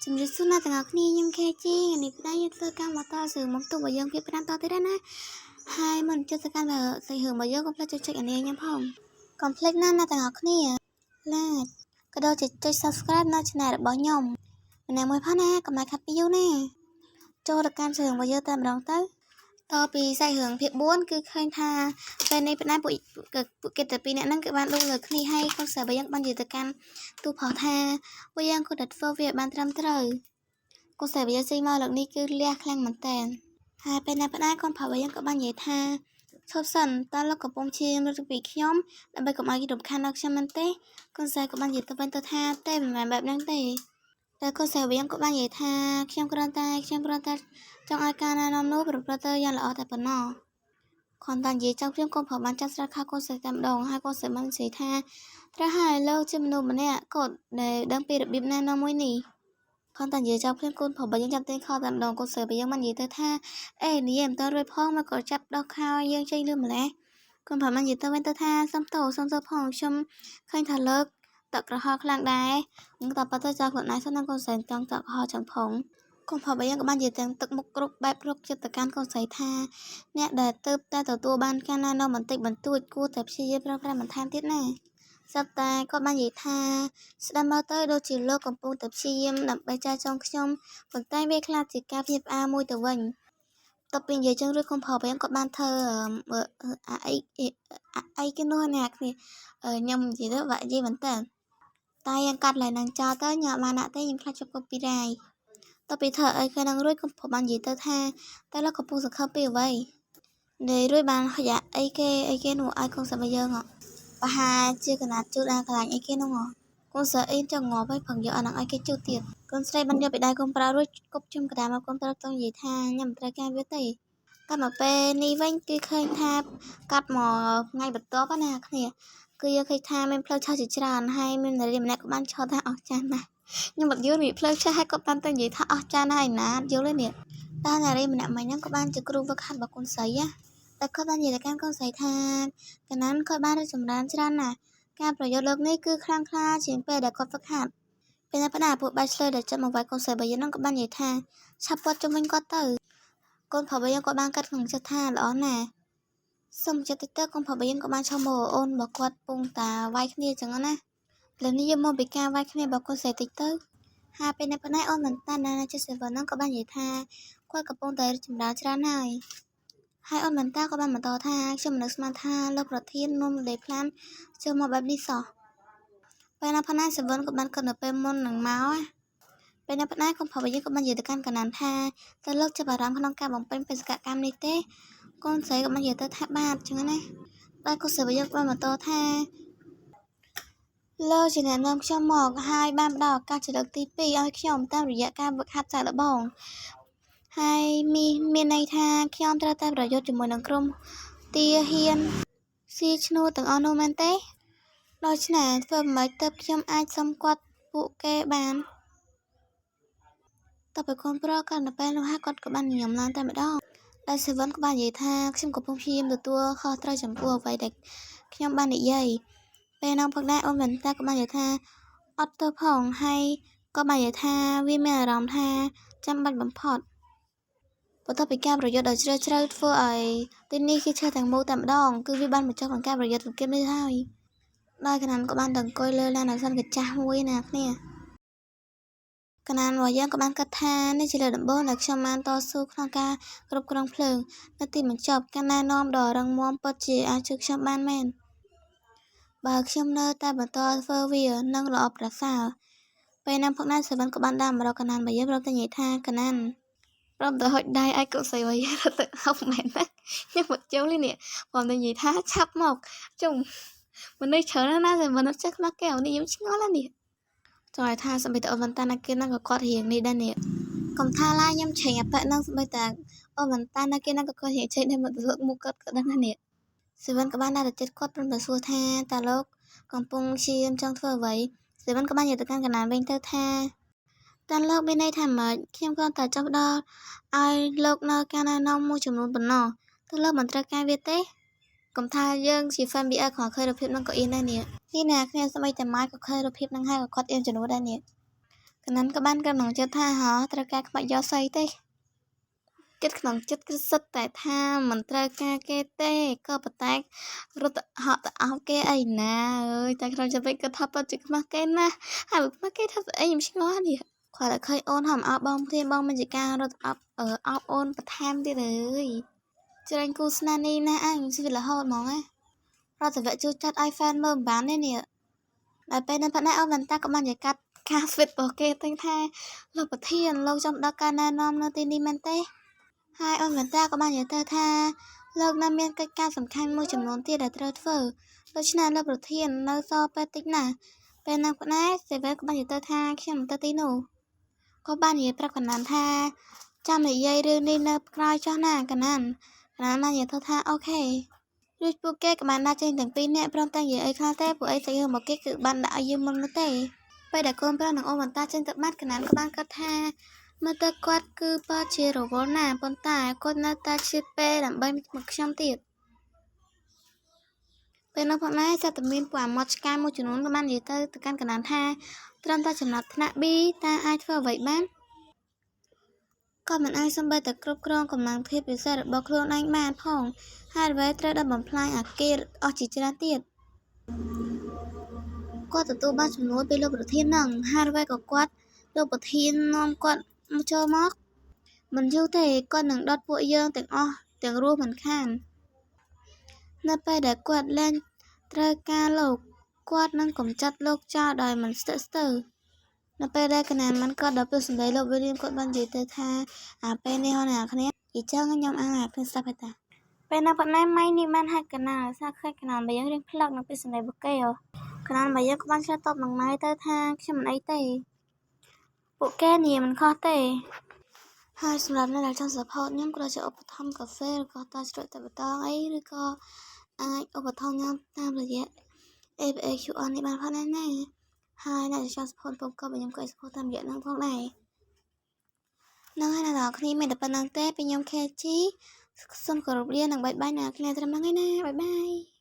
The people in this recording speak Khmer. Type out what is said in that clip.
ជំរាបសួរអ្នកទាំងអស់គ្នាខ្ញុំ KG ថ្ងៃនេះផ្ដៃយើងធ្វើការមកតស៊ូមកទុករបស់យើងភាព5តទៀតណាហើយមុនចិត្តសកម្មសាច់រឿងរបស់យើងកុំភ្លេចចុចចុចអានេះខ្ញុំផងកុំភ្លេចណាអ្នកទាំងអស់គ្នា like ក៏ដូចជាចុច subscribe នៅ channel របស់ខ្ញុំម្នាក់មួយផងណាកុំឲ្យខាត់ពីយូរណាចូលទៅកាន់រឿងរបស់យើងតែម្ដងទៅតពីសាច់រឿងភាគ4គឺឃើញថាពេលនេះផ្នែកពួកពួកគេតែពីរនាក់ហ្នឹងគឺបានដួលលើគ្នាហើយកូនស្រីរបស់យើងបាននិយាយទៅកាន់ទូផុសថាពួកយើងគួរតែធ្វើវាឲ្យបានត្រឹមត្រូវកូនស្រីរបស់យើងចេញមកលើកនេះគឺលះខ្លាំងមែនតើហើយពេលនេះផ្នែកកូនប្រុសរបស់យើងក៏បាននិយាយថាឈប់សិនតើលោកកំពុងជាមរត់ពីខ្ញុំដើម្បីកុំឲ្យគេរំខានដល់ខ្ញុំមែនទេកូនស្រីក៏បាននិយាយទៅវិញទៅថាទេមិនមែនបែបហ្នឹងទេតែកូនស្រីវិញក៏បាននិយាយថាខ្ញុំគ្រាន់តែចង់ឲ្យការណែនាំនោះប្រព្រឹត្តទៅយ៉ាងល្អតែប៉ុណ្ណោះគ្រាន់តែនិយាយចង់ខ្ញុំកូនប្រុសបានចាប់ស្រាតខោកូនស្រីតែម្ដងហើយកូនស្រីបាននិយាយថាត្រូវហើយលោកជាមនុស្សម្នាក់គាត់ដែលដឹងពីរបៀបណែនាំមួយនេះគ្រាន់តែនិយាយចប់ភ្លាមកូនប្រុសរបស់យើងចាប់ទាញខោតែម្ដងកូនស្រីរបស់យើងបាននិយាយទៅថាអេនិយាយមិនទាន់រួចផងមកក៏ចាប់ដោះខោយើងចេញលឿនម្ល៉េះកូនប្រុសបាននិយាយទៅវិញទៅថាសុំទោសសុំទោសផងខ្ញុំឃើញថាលើកតក់ក្រហល់ខ្លាំងដែរតែប៉ុន្តែចោលខ្លួនឯងសិនណាកូនស្រីចង់តក់ក្រហល់ចឹងផងកូនប្រុសរបស់យើងក៏បាននិយាយទាំងទឹកមុខគ្រប់បែបគ្រប់ចិត្តទៅកាន់កូនស្រីថាអ្នកដែលទៅតែទទួលបានការណែនាំបន្តិចបន្តួចគួរតែព្យាយាមប្រឹងប្រែងបន្ថែមទៀតណាស្រាប់តែគាត់បាននិយាយថាស្ដាប់មកទៅដូចជាលោកកំពុងតែព្យាយាមដើម្បីចែចង់ខ្ញុំប៉ុន្តែវាខ្លះជាការភ្ញាក់ផ្អើលមួយទៅវិញតទៅពីនិយាយចឹងរួចកូនប្រុសរបស់យើងក៏បានធ្វើអាអីអាអីគេនោះអ្នកគ្នាខ្ញុំនិយាយទៅបាក់និយាយមែនតើតែយើងកាត់ឡើយនឹងចោលទៅញ៉ាំបានដាក់ទេខ្ញុំខ្លាចជាប់ copyright តទៅពីធ្វើអីគេនឹងរួចកុំប្រុសបាននិយាយទៅថាតែលោកកំពុងសង្ឃឹមពីអ្វីនិយាយរួចបានយ៉ាអីគេអីគេនោះឲ្យកូនស្រីរបស់យើងប្រហែលជាកណាត់ជូតអាកន្លែងអីគេនោះកូនស្រីអីចង់ងាប់ហើយប្រឹងយកអានឹងឲ្យគេជូតទៀតកូនស្រីបានយកពីដៃកូនប្រុសរួចគប់ជុំកដាមកកូនប្រុសទៅនិយាយថាខ្ញុំមិនត្រូវការវាទេកាត់មកពេលនេះវិញគឺឃើញថាកាត់មកថ្ងៃបន្ទាប់ណាគ្នាគឺយើងឃើញថាមានផ្លូវឆោះជាច្រើនហើយមាននារីម្នាក់ក៏បានឆោតថាអស្ចារ្យណាស់ខ្ញុំអត់យល់មានផ្លូវឆោះហើយគាត់បានតែនិយាយថាអស្ចារ្យណាស់ឯណាយល់ទេនេះតើនារីម្នាក់មិញហ្នឹងក៏បានជាគ្រូវឹកហាត់របស់កូនស្រីណាតែគាត់បាននិយាយទៅកាន់កូនស្រីថាកណានគាត់បានរីកចម្រើនច្រើនណាស់ការប្រយុទ្ធលើកនេះគឺខ្លាំងក្លាជាងពេលដែលគាត់ហ្វឹកហាត់ពេលនេះផ្ដាពួកបែកឆ្លើយដែលចិត្តមកវាយកូនស្រីរបស់យើងហ្នឹងក៏បាននិយាយថាឆាប់ពាត់ជុំវិញគាត់ទៅកូនប្រុសរបស់យើងក៏បានកាត់ក្នុងចិត្តថាល្អណាស់សុំចិត្តតិចទៅកូនប្រុសរបស់យើងក៏បានឈរមើលអូនរបស់គាត់ពងតាវាយគ្នាចឹងណាឥឡូវនេះយើងមកពីការវាយគ្នារបស់កូនស្រីតិចទៅហើយពេលនេះផ្នែកអូនមិនតានណាចិត្តសេវិនហ្នឹងក៏បាននិយាយថាគាត់កំពុងតែរីកចម្រើនច្រើនហើយហើយអូនមិនតាក៏បានបន្តថាខ្ញុំមិននឹកស្មានថាលោកប្រធាននំដេផ្លានចូលមកបែបនេះសោះពេលណាផណាសេវិនក៏បានគិតនៅពេលមុននឹងមកពេលនេះផ្នែកកុំប្រុសយើងក៏បាននិយាយទៅកាន់កណានថាតើលោកចាប់អារម្មណ៍ក្នុងការបំពេញបេសកកម្មនេះទេកូនស្រីក៏បាននិយាយទៅថាបាទចឹងណាតែកូនស្រីយើងបានបន្តថាលោកជាអ្នកនាំខ្ញុំមកហើយបានផ្ដល់ឱកាសជាលើកទី2ឲ្យខ្ញុំតាមរយៈការវឹកហាត់សាកល្បងហើយមានន័យថាខ្ញុំត្រូវតែប្រយុទ្ធជាមួយនឹងក្រុមទាហ៊ានស៊ីឈ្នួលទាំងអស់នោះមែនទេដូច្នេះធ្វើម៉េចទើបខ្ញុំអាចសុំគាត់ពួកគេបានតទៅកូនប្រុសកាន់តែពេលនោះហើយគាត់ក៏បានញញឹមឡើងតែម្ដងដែលសេវិនក៏បាននិយាយថាខ្ញុំកំពុងព្យាយាមទទួលខុសត្រូវចំពោះអ្វីដែលខ្ញុំបាននិយាយពេលនោះផងដែរអូនមែនតាក៏បាននិយាយថាអត់ទៅផងហើយក៏បាននិយាយថាវាមានអារម្មណ៍ថាចាំបាច់បំផុតបន្ទាប់ពីការប្រយុទ្ធដ៏ជ្រាលជ្រៅធ្វើឲ្យទីនេះគេឈើទាំងមូលតែម្ដងគឺវាបានបញ្ចប់ក្នុងការប្រយុទ្ធសង្គ្រាមនេះហើយដោយកណានក៏បានទៅអង្គុយលើឡានអាសន្នកចាស់មួយណាគ្នាកណានរបស់យើងក៏បានគិតថានេះជាលើកដំបូងដែលខ្ញុំបានតស៊ូក្នុងការគ្រប់គ្រងភ្លើងនៅទីបញ្ចប់ការណែនាំដ៏រឹងមាំពិតជាអាចជួយខ្ញុំបានមែនបើខ្ញុំនៅតែបន្តធ្វើវានឹងល្អប្រសើរពេលนั้นផងដែរសេវិនក៏បានដើរមករកកណានរបស់យើងព្រមទាំងនិយាយថាកណានព្រមទៅហុចដៃឲ្យកូនស្រីរបស់យើងរត់ទៅហុកមែនណាខ្ញុំមកជុំនេះព្រមតែនិយាយថាឆាប់មកជុំមនុស្សច្រើនណាស់សេវិនអត់ចេះខ្មាស់កែវនេះខ្ញុំឆ្ងល់ណាស់នេះចង់ឲ្យថាសម្បីតែអូនវ៉ាន់តាណាគេហ្នឹងក៏គាត់រៀងនេះដែរនេះកុំថាឡើយខ្ញុំឆេងអាប៉ែហ្នឹងសម្បីតែអូនវ៉ាន់តាណាគេហ្នឹងក៏គាត់រៀងឆេងដែរមកលើកមុខគាត់ក៏ដឹងដែរនេះសេវិនក៏បានដើរទៅជិតគាត់ព្រមតែសួរថាតើលោកកំពុងព្យាយាមចង់ធ្វើអ្វីសេវិនក៏បាននិយាយទៅកាន់កណានវិញទៅថាតើលោកមានន័យថាម៉េចខ្ញុំគ្រាន់តែចង់ផ្ដល់ឲ្យលោកនៅការណែនាំមួយចំនួនប៉ុណ្ណោះតើលោកមិនត្រូវការវាទេកុំថាយើងជា fan BL គ្រាន់ឃើញរូបភាពហ្នឹងក៏អៀនដែរនេះនេះណាគ្នាសម្បីតែម៉ាយក៏ឃើញរូបភាពហ្នឹងហើយក៏គាត់អៀនជំនួសដែរនេះ កណាន់ក៏បានកំណងចិត្តថាហោត្រូវការខ្មាច់យកស្អីទេគិតក្នុងចិត្តគឺសិតតែថាមិនត្រូវការគេទេក៏ប៉ុន្តែរត់ទៅហក់ទៅអោបគេអីណាអើយតែក្នុងចិត្តវិញក៏ថាពិតជាខ្មាស់គេណាស់ហើយបើខ្មាស់គេថាស្អីខ្ញុំឆ្ងល់នេះគ្រាន់តែឃើញអូនហំអោបបងព្រាមបងមិនជាការរត់អោបអោបអូនបន្ថែមទៀតអើយច្រាញ់គូស្នេហ៍នេះណាអញជីវិតរហូតហ្មងណារដ្ឋវៈជួយចាត់ឲ្យ fan មើលមិនបានទេនេះដល់ពេលนั้นផ្នែកអូនវ៉ាន់តាក៏បាននិយាយកាត់ការស្វិតរបស់គេទាំងថាលោកប្រធានលោកចង់ដល់ការណែនាំនៅទីនេះមែនទេហើយអូនវ៉ាន់តាក៏បាននិយាយទៅថាលោកនៅមានកិច្ចការសំខាន់មួយចំនួនទៀតដែលត្រូវធ្វើដូច្នេះលោកប្រធាននៅសល់ពេលតិចណាស់ពេលนั้นផ្នែកសេវ៉េក៏បាននិយាយទៅថាខ្ញុំមិនទៅទីនោះក៏បាននិយាយប្រាប់កណានថាចាំនិយាយរឿងនេះនៅក្រោយចុះណាកណានកណានបាននិយាយទៅថាអូខេរួចពួកគេក៏បានដើរចេញទាំងពីរនាក់ព្រមទាំងនិយាយអីខ្លះទេពួកអីសាច់រឿងមកគេគឺបានដាក់ឲ្យយើងមុននោះទេពេលដែលកូនប្រុសនិងអូនបន្តចេញទៅបាត់កណានក៏បានគិតថាមើលទៅគាត់គឺពិតជារវល់ណាស់ប៉ុន្តែគាត់នៅតែឆ្លៀតពេលដើម្បីមកខ្ញុំទៀតពេលនោះផងដែរសត្វតែមានពួកអាម៉ត់ឆ្កែមួយចំនួនក៏បាននិយាយទៅទៅកាន់កណានថាត្រឹមតែចំណាត់ថ្នាក់ B តើអាចធ្វើអ្វីបានក៏មិនអាចសំបីតែគ្រប់គ្រងកម្លាំងធាតុពិសេសរបស់ខ្លួនឯងបានផងហើយអ្វីត្រូវដល់បំផ្លាញអាគារអស់ជាច្រើនទៀតគាត់ទទួលបានជំនួយពីលោកប្រធាននឹងហើយអ្វីក៏គាត់លោកប្រធាននាំគាត់មកចូលមកមិនយូរទេគាត់នឹងដុតពួកយើងទាំងអស់ទាំងរស់មិនខាននៅពេលដែលគាត់លែងត្រូវការលោកគាត់នឹងកម្ចាត់លោកចោលដោយមិនស្ទាក់ស្ទើរនៅពេលដែលកណានមិនគាត់ដល់ពេលសម្ដីលោកវិលៀមគាត់បាននិយាយទៅថាអាពេលនេះហ៎អ្នកគ្នាអញ្ចឹងខ្ញុំអានអ្នកគ្នាស្ដាប់ហើយតាពេលណាប៉ុណ្ណេះម៉ៃនេះបានហាត់កណាសារឃើញកណានបើយើងរៀងផ្លឹកនៅពេលសម្ដីបកេកណានបើយើងក៏បានឆ្លើយតបនឹងម៉ៃទៅថាខ្ញុំមិនអីទេពួកគេនិយាយមិនខុសទេហើយសម្រាប់អ្នកដែលចង់ support ខ្ញុំក៏ជាឧបត្ថម្ភកាហ្វេឬក៏តាជ្រក់តែបតងអីឬក៏អាចឧបត្ថម្ភខ្ញុំតាមរយៈ ABA QR នេះបានផងដែរណាហើយអ្នកដែលចង់ support ពងកបខ្ញុំក៏ support តាមរយៈនឹងផងដែរហ្នឹងហើយអ្នកនរគ្នាមានតែប៉ុណ្្នឹងទេពីខ្ញុំ KG សូមគោរពលានិងបាយបាយអ្នកគ្នាត្រឹមហ្នឹងឯណាបាយបាយ។